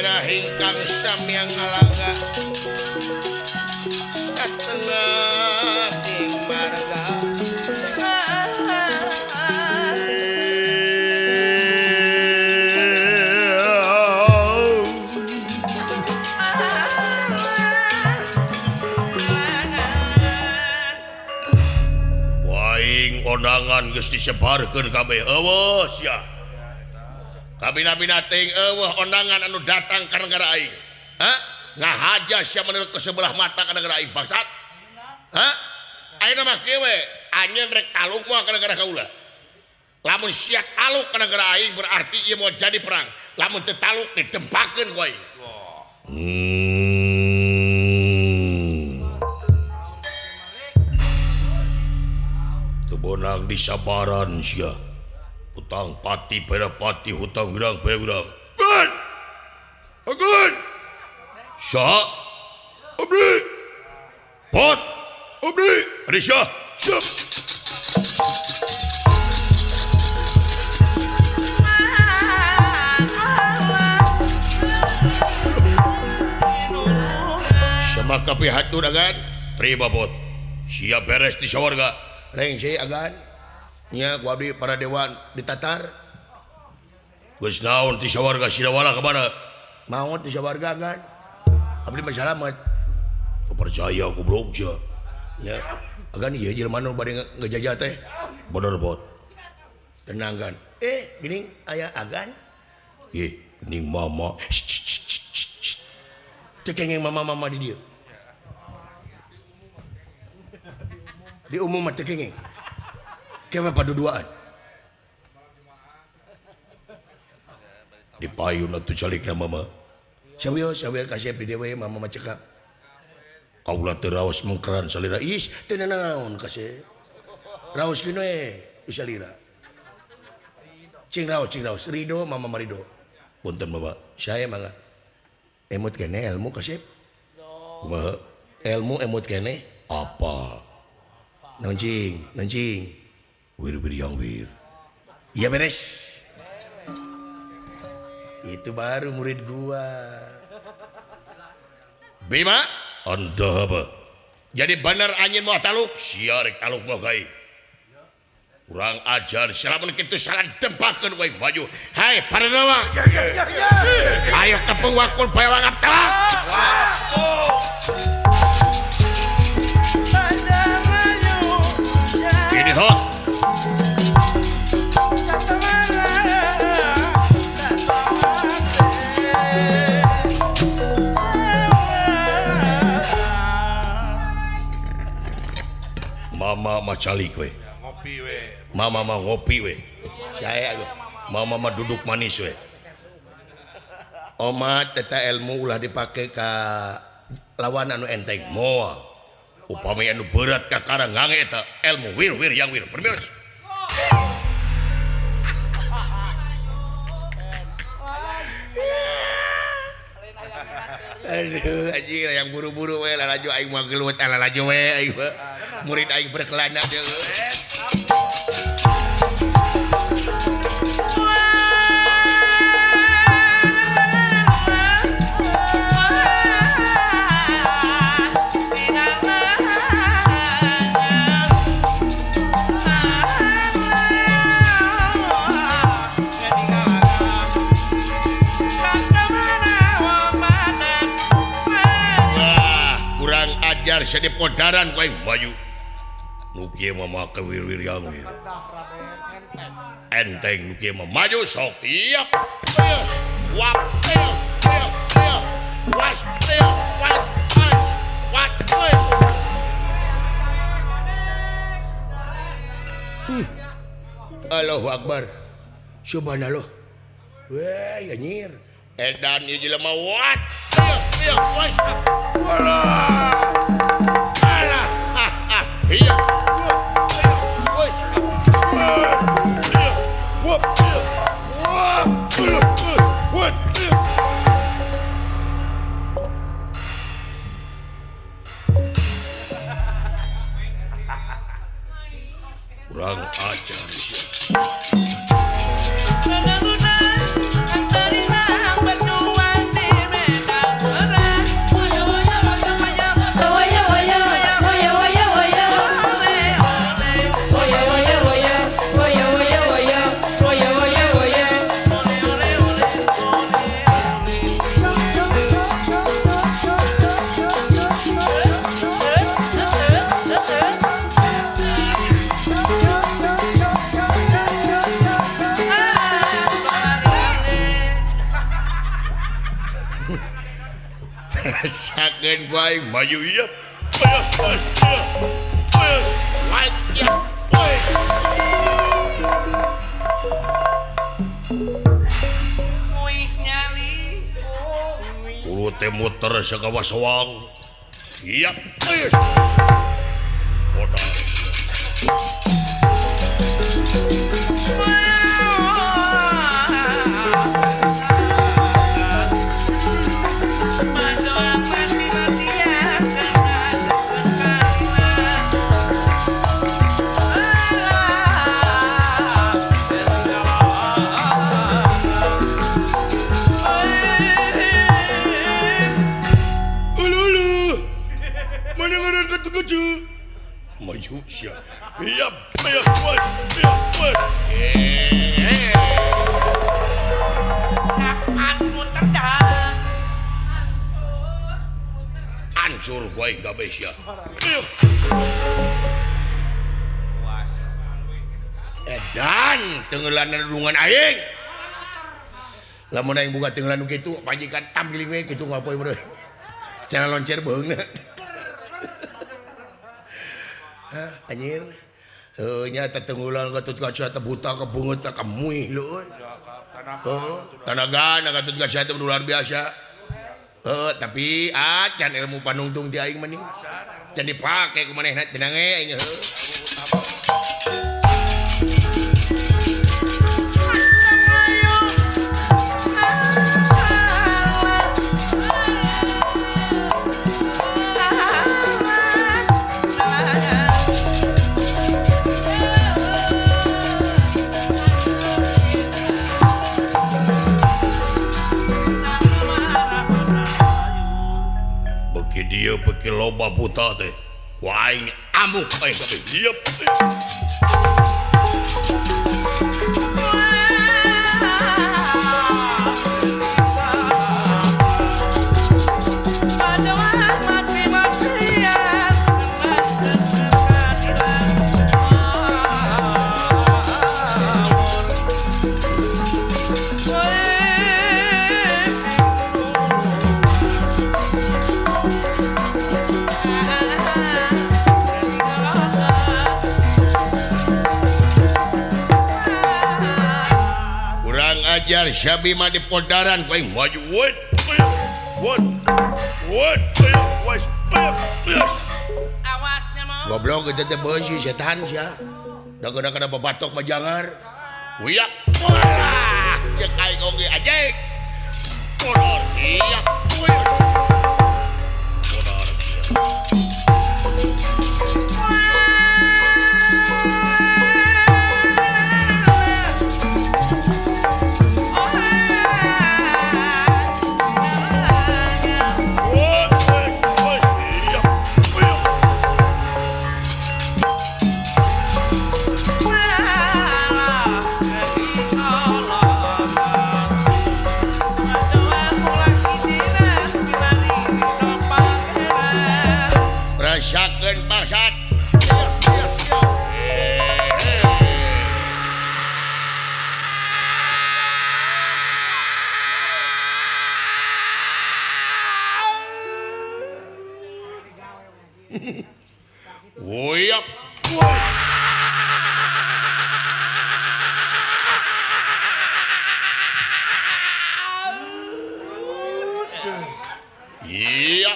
daerah ingkang samyang ngalaga katengah di marga. Waing ondangan geus disebarkeun kabeh eueuh sia. Kabina-bina teuing eueuh ondangan anu datang ka negara aing. Ha? Ngahaja sia menurut ke sebelah mata ka negara aing bangsat. Ha? Ayeuna mah kieu we, anjeun rek taluk moal ka negara kaula. Lamun sia taluk ka negara aing berarti ieu moal jadi perang. Lamun teu taluk ditempakeun ku aing. Teu bonang disabaran sia. Hutang pati pada pati hutang wirang pada wirang. Agun! Agun! Syah! Abdi! Pot! Abdi! Adi Syah! Syah! Sama kapi hatur agan. Terima pot. Siap beres di sawarga. Rengse agan. Nya ku abdi para dewan ditatar. Geus naon ti sawarga sidawala ka mana? Maot ti sawarga kan. Abdi mah salamet. Percaya goblok sia. Nya agan ieu jelema nu bade ngejajah teh. Bener bot. Tenang kan. Geuning aya agan. Ih, geuning mama. Teu kenging mama-mama di dieu. Di umum mah teu kenging. Kewe paduduaan. Di payun atuh calikna mama. Sawieu sawieu kasep di dewe mama mah cekap. Kaula teu raos mengkeran salira. Is teu nanaon kasep. Raos kieu we salira. Cing raos rido mama mah rido. Punten mama, saya mangga. Emut kene ilmu kasep. Kumaha? Ilmu emut kene apa? Naon cing, naon cing. Wir-wir yang wir. Iya beres. Itu baru murid gua. Bima, anda apa? Jadi bener anjing mau taluk, sia rek taluk mau kai. Kurang ajar, siapa kitu salah tempakeun wae baju. Hai para dewa. Ayo kepung wakul bae wangap telak. Ini ho. Mama mah calik we. Ngopi we. Mama mah ngopi we. Saya mama mah duduk manis we. Omat eta ilmu ulah dipake ka lawan anu enteng moal. Upami anu berat ka karang ngange eta ilmu wir wir yang wir. Permios. Aduh anjir yang buru-buru we lalajo aing mah gelut lalajo we aing mah. Murid aing berkelana deui. Ajar saya di podaran ku aing maju. Nu kieu mah make wir-wir yang wir. Enteng nu kieu mah maju sok iap. Wap. Was. Wat. Wat. Allahu Akbar. Subhanallah. Weh anjir. Edan ieu jelema wat. Was. Walah. Alah. Iya. Wes. Wop. Wop. Wop. Kurang ajar. Rasakeun ku aing maju ieu. Kulo teh muter sakawasawang. Siap. Modal. Maju sia. Iya, iya, iya, iya. Sapat muter. Hancur wae kabeh sia. Puas. Edan tenggelan rundungan aing. Lamun aing buka tenggelan nu kitu pajikan tamgiling we kitu ngapoe meureun. Cara loncer beungna. Hah, anjir. Heuh nya tetenggulan Gatut Kaca teh buta kebeungeut teh kemuih leuy. Heuh, tanagana Gatut Kaca teh luar biasa. Heuh, tapi acan ilmu panungtung ti aing mah nih. Can dipake ku manehna tenang we aing heuh. Dia beki loba buta teh. Wah aing amuk aing kabeh. Ieu. Ajar Syabi mah di podaran ku aing maju wet wet wet wet wet. Awasnya mah goblok eta teh beusi setan sia. Da kana babatok mah jangar. Uyak. Wah, cek aing oge ajek. Bodor iya. Bodor. Rasakeun bangsat. Woyap. Iya.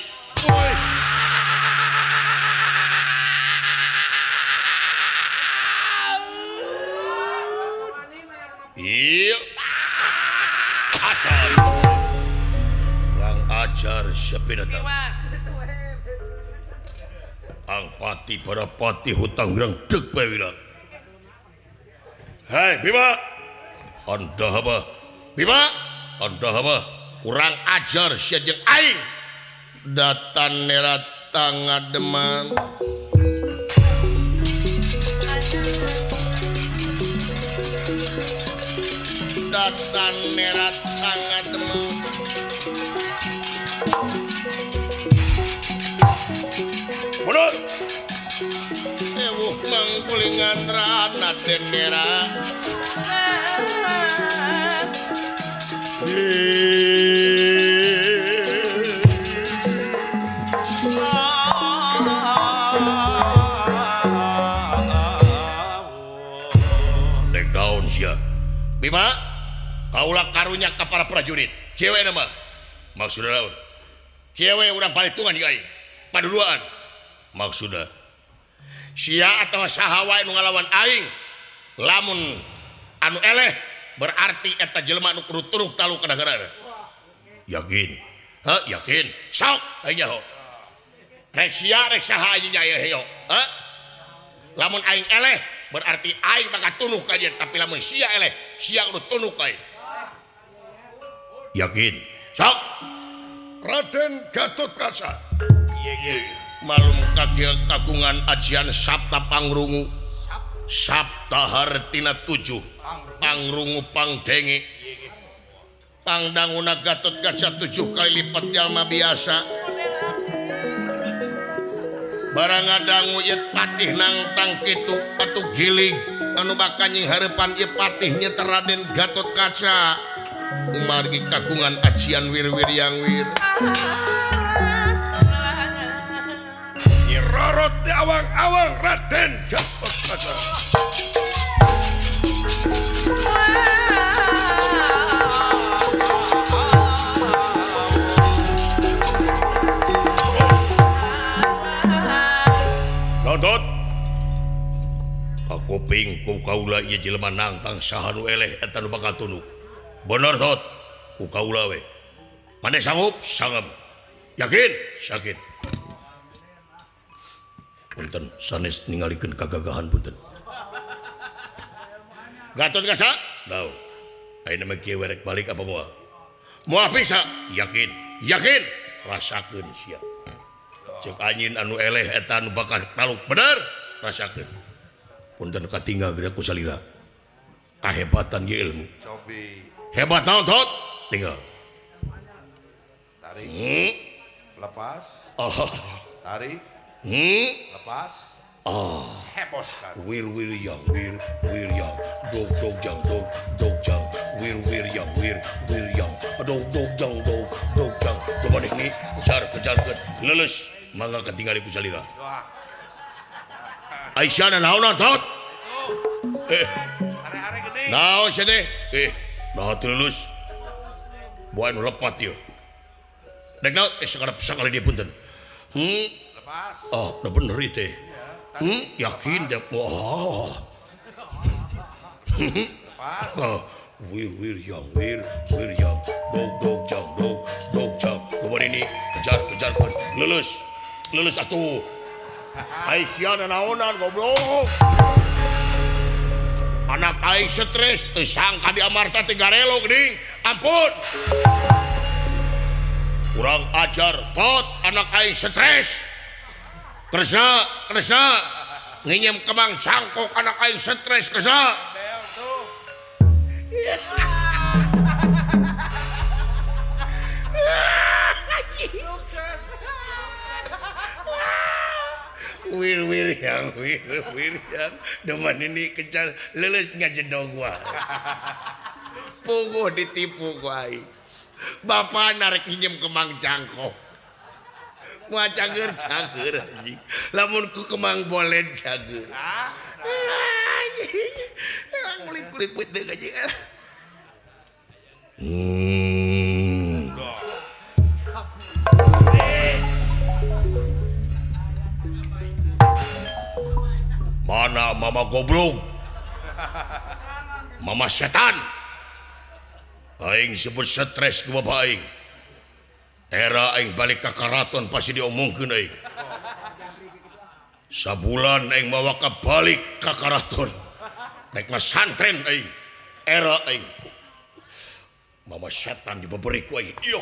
Iya. Acar. Kurang ajar siapa datang? Ang pati para pati hutang gerang dek bae. Hei Bima, anda apa? Bima, anda apa? Kurang ajar sia jeung aing. Datan nerata ngademan. Datan nerata ngademan. Mundur. Ewuh mangkulingan rana denera. sia. Bima, kaula karunya ka para prajurit. Kieu we nama. Maksudna naon? Kieu we urang palitungan jeung aing. Paduduaan. Maksudna sia atawa saha wae nu ngalawan aing lamun anu eleh berarti eta jelema nu kudu tunuk taluk ka negara. Yakin. Hah, yakin. Sok aing nyaho. Rek sia rek saha anjing aya heyo. Hah? Lamun aing eleh berarti aing bakal tunuk ka dia, tapi lamun sia eleh sia kudu tunuk ka aing. Yakin. Sok. Raden Gatotkaca. Malum kagungan ajian Sabta Pangrungu. Sabta hartina 7. Pangrungu pangdenge. Pangdanguna Gatotkaca 7 kali lipat jalma biasa. Barang ngadangu ieu patih nangtang kitu atuh gilig anu bakal nying hareupan ieu patih nyeta Raden Gatotkaca. Umargi kagungan ajian wir-wir yang wir. Nyirorot di awang-awang Raden Gatotkaca. Gatot, kakuping ku kaula ieu jelema nangtang saha nu eleh eta nu bakal tunuk. Bener Tot, ku kaula we. Mane sanggup? Sanggup. Yakin? Yakin. Punten sanes ningalikeun kagagahan punten. Gatotkaca? Naon? Ayeuna mah kieu rek balik apa moal? Moal bisa? Yakin. Yakin. Rasakeun sia. Cek anjin anu eleh eta anu bakal taluk bener rasakeun. Punten katinggal geura ku salira. Kahebatan ieu ilmu. Cobi. Hebat naon Tot? Tinggal. Tarik. Lepas. Oh. Tarik. Lepas. Oh. Heboskan. Wir wir yang wir wir yang dog dog jang dog dog jang wir wir yang wir wir yang dog dog jang dog dog jang. Coba deh nih kejar kejar lulus mangga ketinggali ku salira. Aisyah naon Tot? Are-are gede. Naon sia teh? Nah lulus. Buah nu lepat ieu. Dek naon? Sakali dia punten. Lepas. Oh, udah bener ieu teh. Yakin deh. Wah. Lepas. Oh, wir wir yang wir wir yang dog dog jang dog dog jang. Coba ini kejar kejar lulus. Lulus atuh. Aisyah naonan goblok. Anak aing stres teu sangka di Amarta teh garelo geuning. Ampun. Kurang ajar Tot, anak aing stres. Kresna, Kresna nginjem kemang cangkok anak aing stres Kresna. Bel tuh. Sukses. Wir wir yang wir wir yang deman ini kejar lulus ngajedog wae. Puguh ditipu ku aing. Bapak narik nginjem kemang cangkok. Moal cager-cager anjing. Lamun ku kemang boled cager. Kulit-kulit peuteuk anjing. Mana mama goblok? Mama setan. Aing sebut stres ku bapak aing. Era aing balik ka karaton pasti diomongkeun aing. Sabulan aing mawa ka balik ka karaton. Rek masantren aing. Era aing. Mama setan dibeberi ku aing. Yo.